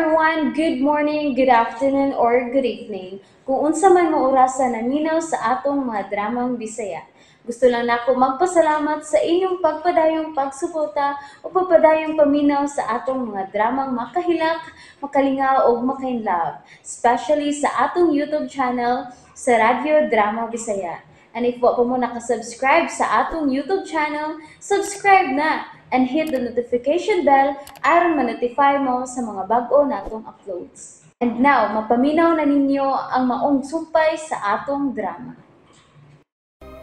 everyone! Good morning, good afternoon, or good evening. Kung unsa man mo orasa naminaw sa atong mga dramang Bisaya. Gusto lang nako magpasalamat sa inyong pagpadayong pagsuporta o pagpadayong paminaw sa atong mga dramang makahilak, makalingaw o makainlove, especially sa atong YouTube channel sa Radyo Drama Bisaya. And if wa pa mo nakasubscribe sa atong YouTube channel, subscribe na and hit the notification bell aron ma-notify mo sa mga bag-o natong uploads. And now, mapaminaw na ninyo ang maong sumpay sa atong drama.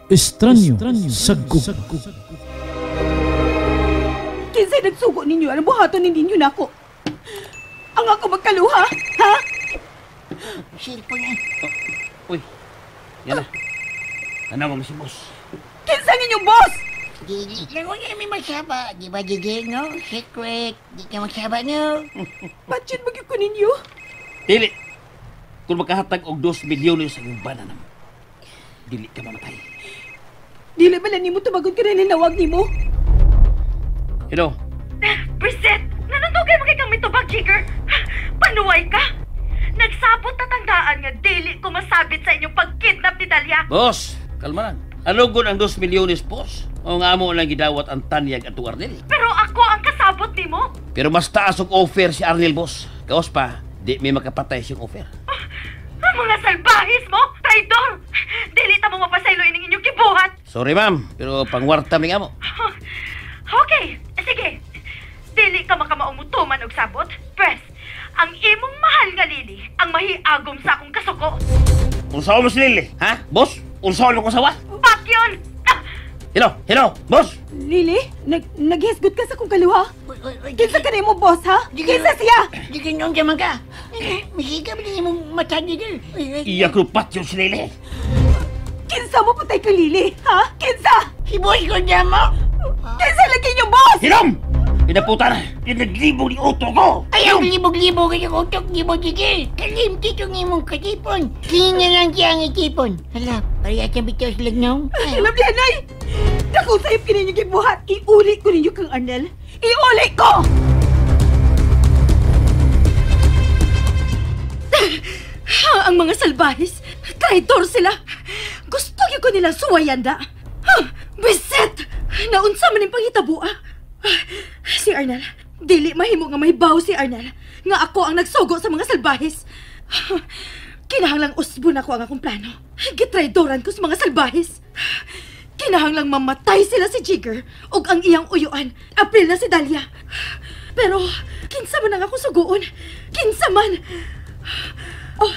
Estranyo sa gugma. Kinsay nagsugo ninyo? Anong buhaton ninyo nako? Ang ako magkaluha, ha? Cellphone yan. Oh, uy, yan na. Tanawa mo si boss. Kinsa ninyong boss? Dili lang ko niya may magsaba. Di ba, Gigi, no? Secret. Di ka magsaba, no? Patyon magyud ko ninyo. Dili. Kung makahatag og 2 milyones sa iyong bana namo, dili ka mamatay. Dili ba lang nimo tumagon ka na ninawag nimo? Hello? Preset! Nanundugay mo kay kang mitubag, Jigger! Panuway ka! Nagsabot tatandaan nga dili ko masabit sa inyong pagkidnap ni Dalia. Boss, kalma lang. Alugon ang 2 milyones, boss. O nga amo lang gidawat ang tanyag at Arnel. Pero ako ang kasabot nimo. Pero mas taas og offer si Arnel, boss. Kaos pa, di may makapatay siyang offer. Ang mga salbahis mo! Traidor! Dili ta mo mapasaylo ining inyong gibuhat! Sorry, ma'am, pero pangwarta mi amo. Okay, sige. Dili ka makamaumutuman og sabot. Press, ang imong mahal nga Lily ang mahiagom sa akong kasuko. Unsa mo si Lily, ha? Boss, unsa mo kong sawa? Bakyon! Ah! Hello, hello, boss! Lily, naghisgot ka sa akong kaluha? Kinsa ka na imo, boss, ha? Kinsa siya? Di ka noong jaman ka. Masiga ba din imong mata, Gigi? Iya ko patyon si Lily. Kinsa mo patay ka, Lily, ha? Kinsa? Si boss ko dyan mo? Kinsa lagi niyo, boss? Hilom! Pinaputa na! Pinaglibog ni utok ko! Ayaw, libog-libog ang utok ni mo, Gigi! Kalimti itong imong katipon! Kini na lang siya ang itipon! Hala, pareha siyang bitaw sa lagnong. Alam niya, Nay! Naku, sayop ka ninyo gibuhat! Iuli ko ninyo kang Arnel! Iuli ko! Ang mga salbahis! Traitor sila! Gusto ko nila suwayan da! Bisit! Naunsa man ang panghitabo, ah! Si Arnel, dili mahimo nga mahibaw si Arnel nga ako ang nagsugo sa mga salbahis. Kinahanglang usbon ako ang akong plano. Gitraidoran ko sa mga salbahis. Kinahanglang mamatay sila si Jigger ug ang iyang uyuan, April na si Dalia. Pero kinsa man ang ako suguon? Kinsa man? Oh.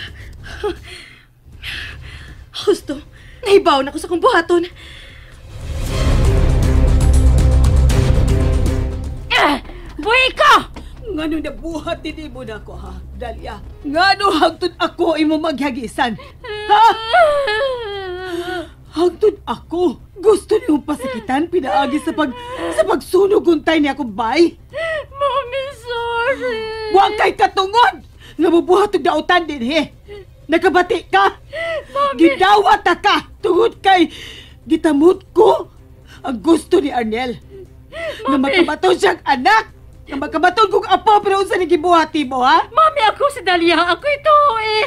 Husto, nahibaw na ko sa akong buhaton. Buhi ka! Ngano nabuhat din mo na ako, ha, Dalia? Ngano hangtod ako imo maghagisan? Ha? Hangtod ako? Gusto niyong pasakitan pinaagi sa pagsunog untay niya akong bay? Mami, sorry! Huwag kay katungod! Nabubuhat og dautan din, he! Nakabati ka? Mami! Gidawat ka! Tungod kay gitamot ko ang gusto ni Arnel. Nga makabaton siyang anak! Nga makabaton kong apo, pero unsa ni gibuhati mo, ha? Mami, ako si Dalia. Ako ito, eh!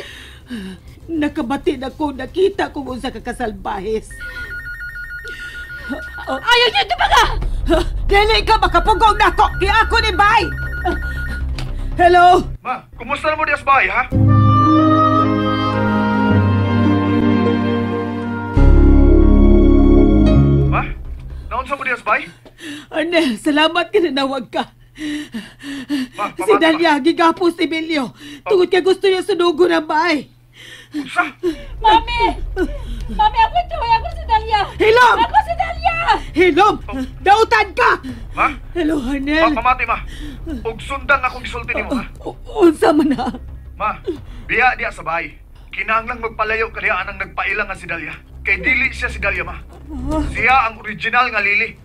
Nakabati na ko, nakita kung unsa ka kasalbahis. Ayaw niyo ito ba? Dili ka makapugong nako! Kaya ako ni bay! Hello? Ma, kumusta na mo diya sa bahay, ha? Ma, naunsa mo diya sa bahay? Arnel, salamat ka na nawag ka. Ma, si Dalia, gigapos si Emilio. Tungod kay gusto niya sunugo ng bahay. Unsa? Mami! Mami, ako ito! Ako si Dalia! Hilom! Ako si Dalia! Hilom! Dautan ka! Ma? Hello, Arnel. Ma, pamati, ma. Og sundang akong gisulti nimo, ha? Unsa man, ha? Ma, biya diya sa bahay. Kinahanglang magpalayo kaniya anang nagpailang nga si Dalia. Kay dili siya si Dalia, ma. Siya ang original nga Lily.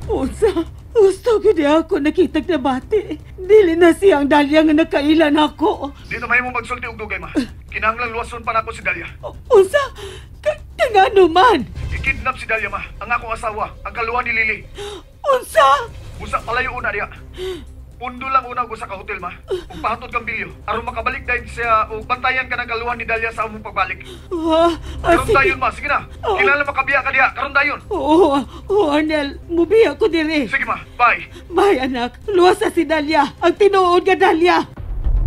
Unsa? Gusto ko di ako nakitag na bati. Dili na siya ang Dalia nga nakailan ako. Dito may mo magsulti og dugay, ma. Kinahanglang luwason pa nako si Dalia. Unsa? Kangano man? Ikidnap si Dalia, ma. Ang akong asawa, ang kaluwa ni Lily. Unsa? Busa palayo na diya. Pundo lang una og usa ka hotel, ma. Ug pahatod kang Bilyo aron makabalik dayon siya ug bantayan ka ng kaluhan ni Dalia sa among pagbalik. Karon Sige. dayon, ma, sige na. Kinahanglan makabiya ka diha karon dayon. Oo, oo, Arnel, mubiya ko diri. Sige, ma. Bye. Bye, anak. Luwas sa si Dalia. Ang tinuod nga Dalia.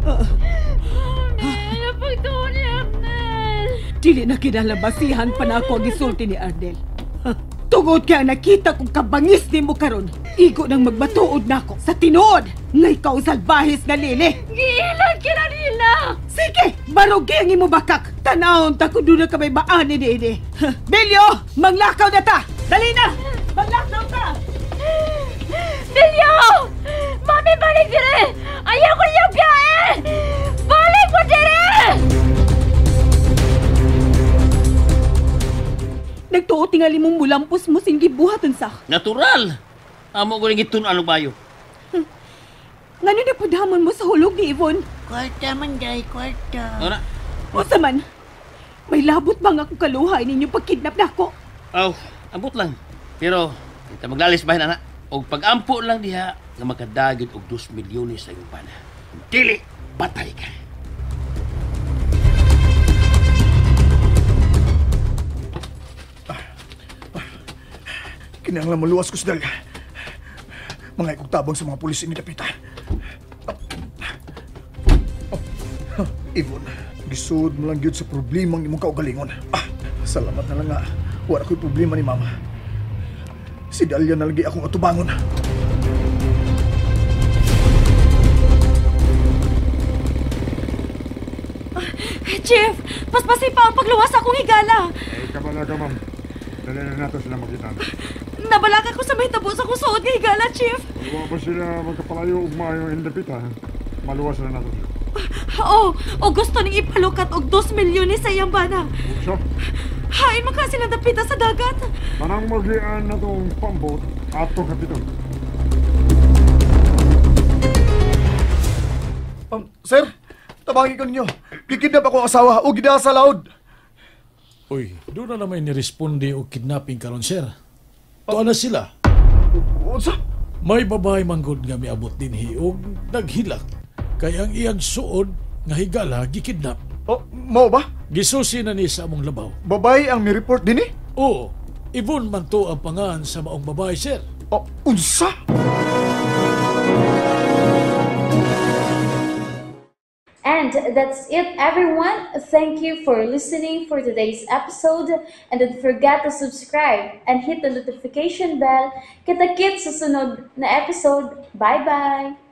Mami, pagtuon ni Arnel. Dili na kinalabasihan pa na ako ang gisulti ni Arnel. Ha, tungod kay ang nakita kong kabangis nimo karon, igo nang magbatuod nako sa tinuod nga ikaw ang salbahis na lili. Giilan ka na nila! Sige, barugi ang imo bakak. Tanawon ta kung doon na ka may maani ni ini. Ha, Belyo, manglakaw na ta. Dali na, manglakaw ta. Bilyo! Mami, balik dire! Ayaw ko niyang biyahe! Balik mo dire! Nagtuo tingali mong mulampos mo sing gibuhaton sa. Natural! Amo ko rin gitun-an og bayo. Ngano na pudhamon mo sa hulog ni Yvonne? Kwarta man, day, kwarta. Ora. Unsa man? May labot ba nga akong kaluhay ninyo pagkidnap nako? Aw, ambot lang. Pero kita maglalis bahin ana. Og pag-ampo lang diha nga makadagit og 2 milyones sa imong bana. Kung dili, patay ka. Kinahanglan maluwas ko si Dalia. Mga ikog tabang sa mga pulis ini dapita. Oh. Yvonne, gisud mo lang gyud sa problemang imong kaugalingon. Salamat na lang nga. Wala ko'y problema ni Mama. Si Dalia na lagi akong atubangon. Chief, paspasi pa ang pagluwas akong higala. Ay, kabala ka, ma'am. Dali na nato sila makita. Nabalaka ko sa may tabo sa akong suod nga higala, Chief. Wa pa sila magkapalayo og maayong indapita. Maluwas na nato sila. Oo, o gusto ning ipalukat og 2 milyones sa iyang bana. Siya, Hain man ka sila dapita sa dagat. manang magian na tong pambot ato kapiton. Sir, tabangin ko ninyo. Gikidnap ako ang asawa o gidala sa laod. Uy, doon na naman niresponde og kidnapping karon sir. Tuwa na sila. Unsa? May babae manggod nga miabot dinhi og naghilak kay ang iyang suod nga higala gikidnap. Oh, mao ba? Gisusi na ni sa among labaw. Babae ang mi-report dinhi? Oo, Yvonne man to ang pangan sa maong babae, sir. Oh, unsa? And that's it, everyone. Thank you for listening for today's episode. And don't forget to subscribe and hit the notification bell. Kita-kits sa sunod na episode. Bye-bye!